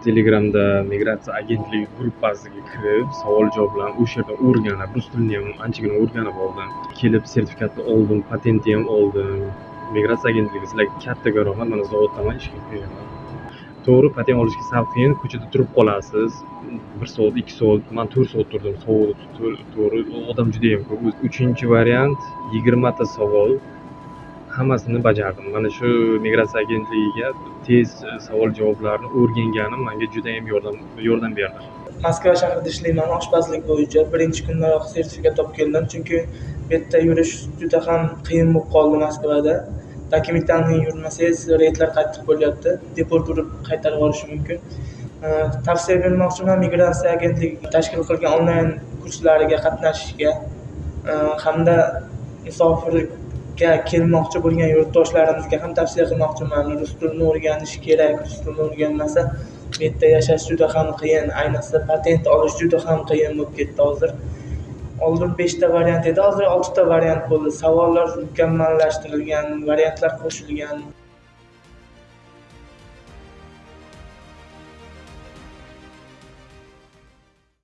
Telegramda migratsiya agentligi gruppasiga kirib, savol javoblarni o'sha yerdan o'rganib, rus tilini ham anchagina o'rganib oldim. Kelib sertifikatni oldim, patentni ham oldim. Migratsiya agentligi, sizlarga kattakon rahmat. Mana zavoddaman, ishga kiryapman. To'g'ri, patent olishga sal qiyin, ko'chada turib qolasiz. 1 soat, 2 soat, man 4 soat turdim sovuqda. To'g'ri, odam judayam ko'p. Uchinchi variant, 20 ta savol, hammasini bajardim. Mana shu migratsiya agentligiga tez savol javoblarni o'rganganim menga judayam yordam berdi. Moskva shahrida ishlayman oshpazlik bo'yicha. Birinchi kundayoq sertifikat olib keldim, chunki bu yerda yurish juda ham qiyin bo'lib qoldi Moskvada. Документальный yurmasangiz, reydlar qattiq bo'lyapti. Deport urib qaytarib yuborishi mumkin. Tavsiya bermoqchiman migratsiya agentligi tashkil qilgan onlayn kurslariga qatnashishga hamda musofirga kelmoqchi bo'lgan yurtdoshlarimizga ham tavsiya qilmoqchiman. Rus tilini o'rganish kerak. Rus tilini o'rganmasa, bu yerda yashash juda ham qiyin. Ayniqsa, patent olish juda ham qiyin bo'lib ketdi hozir. Oldin beshta variant edi, hozir oltita variant bo'ldi. Savollar mukammallashtirilgan, variantlar qo'shilgan.